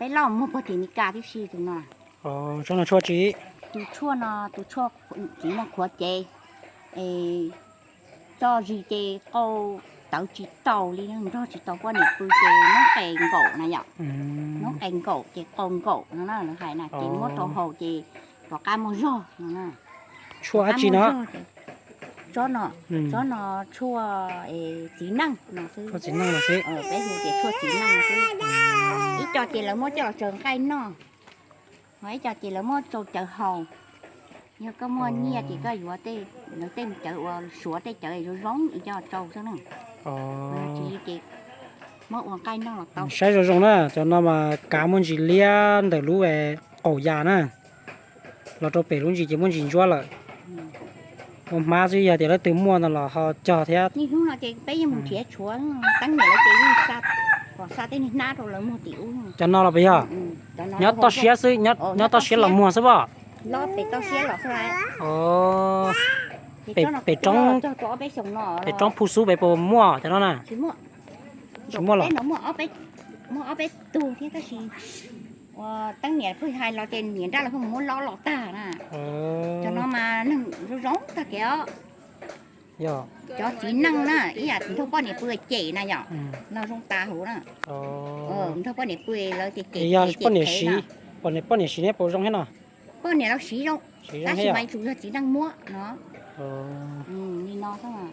Peb loj muag puag tim Meskas tib si tus no. Tsob no tshuaj tsi? Tus tshuaj no, tus tshuaj txiv neej qhuav cev, es txoj zis ces qau tawv tsis tau li, nrog tsis tau poj niam pw ces noob qes nkaum na yom. Noob qes nkaum ces qau nkaum no na lawv hais na, ces muab rau haus ces rov qab muaj zog no na. Tshuaj dab tsi no? Tsob no, tsob no tshuaj txiv neej no xwb. Peb hu tias tshuaj txiv neej xwb. Ib co ces lawv muab coj los tsaws nqaij noj, ho ib co ces lawv muab tsau cawv haus. Yog koj muaj nyiaj ces koj yuav tej, lawv tej cawv uas suav tej cawv zoo zoo ib co tsau xwb na. Tsis li ces muab ua nqaij noj los tau. Saib zoo zoo na, cov no mas kav muaj ntsis liab ntawm lub qaum yas na, los rau pem lub ntsis ces muaj ntsis ntsuab lawm. Ua hmab xwb, yog tias leej twg muaj no los ho cog thiab. Niaj hnub no ces peb yeej mus nrhiav tshuav, teeb niam lawv ces yeej xa, kom xa tej niag hnab rau lawv muag tim ub. Cov no los puas yog? Nyob toj siab xwb, nyob toj siab los muag xwb pob? Pem, pem roob phu xub pem puas muaj cov no na? Tsis muaj lawm. Muaj ob peb tug thiab tab sis ua teeb niam pheej hais los ces niam nrab lawv pheej muab lob los tag na. Cov no mas neeg zoo zoo tag kev os. Cov txiv neej na, ib yam nrog poj niam pw cem na yom, los zoo tas huv na. Nrog poj niam pw lawv tias cem cem cem na. Poj niam siv neb puas zoo thiab no? Poj niam los siv zoo, tab sis mas tsuas yog txiv neej muab no. Li no xwb.